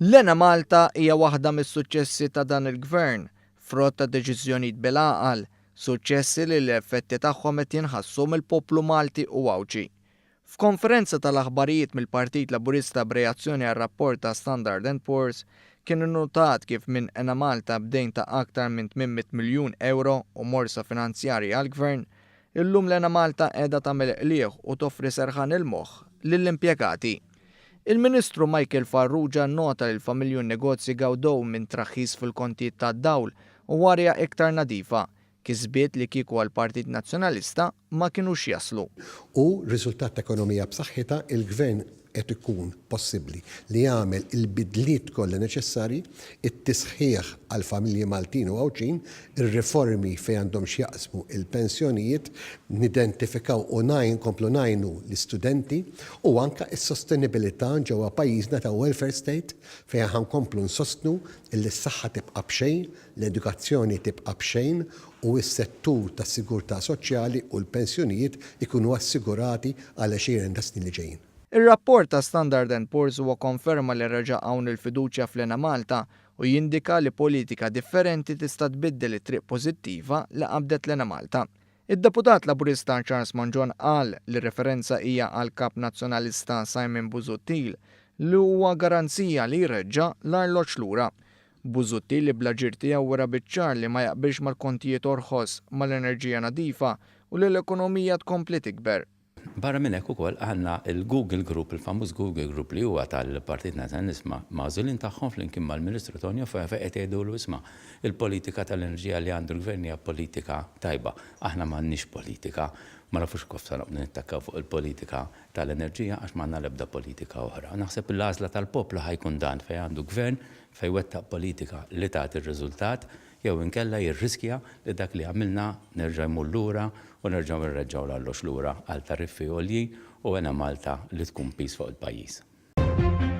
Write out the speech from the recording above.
L-Enemalta hija waħda mis-suċċessi ta' dan il-Gvern, frott ta' deċiżjonijiet bil-għaqal, suċċessi li l-effetti tagħhom qed jinħassu mill-poplu Malti u Għawdxi. F'konferenza tal-aħbarijiet mill-Partit Laburista b'reazzjoni għar-rapport ta' Standard and Poor's, kien innutat kif minn Enemalta b'dejn ta' aktar minn 800 miljun ewro u morsa finanzjarja għall-Gvern, illum l-Enemalta qiegħda tagħmel qligħ u toffri serħan il-moħħ lill-impjegati. Il-Ministru Michael Farrugia nnota li l-familji u n-negozji gawdew minn traħħis fil-kontijiet tad-dawl u arja iktar nadifa, kisbiet li kieku għall-Partit Nazzjonalista ma kinux jaslu. U riżultat ta' ekonomija b'saħħitha, il-Gvern qed ikun possibbli li jagħmel il-bidliet kollha neċessarji, it-tisħiħ għall-familji Maltin u Għawdxin, ir-riformi fejn għandhom x'jaqsmu il-pensjonijiet, nidentifikaw u nkomplu ngħinu l-istudenti u anke s-sostenibilità ġewwa pajjiżna ta' welfare state fejn ħa nkomplu nsostnu illi s-saħħa tibqa' b'xejn, l-edukazzjoni tibqa' b'xejn u s-settur tas-sigurtà soċjali u l-pensjonijiet ikunu assigurati għal għexieren ta' snin li ġejjin. Ir-rapport ta' Standard and Poor's huwa konferma li reġa' hawn il-fiduċja fl-Enemalta u jindika li politika differenti tista' tbiddel it-triq pożittiva li qabdet l-Enemalta. Id-Deputat Laburista Charles Mangion qal li r-referenza hija għall-Kap Nazzjonalista Simon Busuttil li huwa garanzija li jreġġa' l-arloġġ lura. Busuttil li bl-aġir tiegħu wera biċ-ċar li ma jaqbilx mal-kontijiet orħos, mal-enerġija nadifa u li l-ekonomija tkompli tikber. Barra minn hekk ukoll għandna l-Google Group, il-famuż Google Group li huwa tal-Partit Nazzjonalist ma' magħżulin tagħhom flimkien mal-Ministru Tonio Foja fejn qed jgħidulu isma' il-politika tal-enerġija li għandu l-Gvern hija politika tajba. Aħna m'għandniex politika. Ma nafux kif se noqogħdu nittakkaw fuq il-politika tal-enerġija għax m'għandna l-ebda politika oħra. Naħseb l-għażla tal-poplu ħa jkun dan fejn għandu Gvern fejn jwettaq politika li tagħti r-riżultat jew inkella jirriskja li dak li għamilna nerġa' jmur lura u nerġgħu nreġġgħu l-arloġġ lura għal tariffi għoljin u Enemalta li tkun piż fuq il-pajjiż.